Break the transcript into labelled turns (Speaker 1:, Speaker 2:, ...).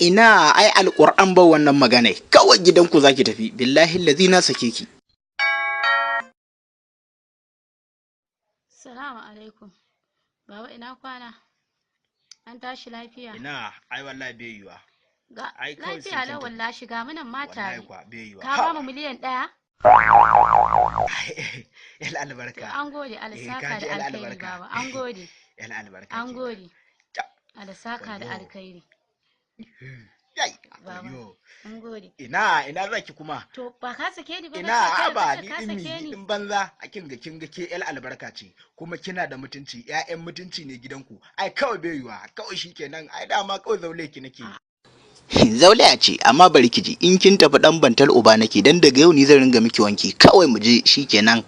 Speaker 1: Ina, ai alƙur'an ba wannan magana, kawai gidanku zaki tafi, billahi lazi na sake ki.
Speaker 2: Salamu alaikum. Baba, ina kwana? An tashi lafiya?
Speaker 1: Ina, ai wallahi bai yiwa.
Speaker 2: Ga
Speaker 1: Ai kawai sai
Speaker 2: lafiya
Speaker 1: kin
Speaker 2: lau
Speaker 1: tafi.
Speaker 2: wallahi, ga munan ma
Speaker 1: Wallahi
Speaker 2: tare.
Speaker 1: kuwa bai yiwa.
Speaker 2: Ka ba mu 1 miliyan.
Speaker 1: Yal
Speaker 2: To
Speaker 1: albarka.
Speaker 2: an gode, Allah
Speaker 1: Eh,
Speaker 2: saka
Speaker 1: ka ji
Speaker 2: da
Speaker 1: yal
Speaker 2: alkhairi
Speaker 1: albarka.
Speaker 2: baba. An gode.
Speaker 1: Yal albarka
Speaker 2: An
Speaker 1: kenan.
Speaker 2: gode.
Speaker 1: Ta.
Speaker 2: Allah saka da
Speaker 1: Wayyo.
Speaker 2: alkhairi.
Speaker 1: Yai,
Speaker 2: Baba.
Speaker 1: wayyo.
Speaker 2: An gode.
Speaker 1: Ina, ina zaki kuma?
Speaker 2: To ba ka sake ni ba,
Speaker 1: Ina,
Speaker 2: na ce kada
Speaker 1: haba
Speaker 2: ka
Speaker 1: ni
Speaker 2: ce ka
Speaker 1: din mi,
Speaker 2: sake
Speaker 1: ni
Speaker 2: ni.
Speaker 1: din banza. A kinga ke yal albarka ce, kuma kina da mutunci, ƴaƴan mutunci ne gidanku. Ai kawai bai yiwa, kawai shikenan, ai dama kawai zaule ki nake. Zaulaya ce, amma bari ki ji, in kin tafi dan bantal uba nake, dan daga yau ni zan ringa miki wanki, kawai mu je shikenan.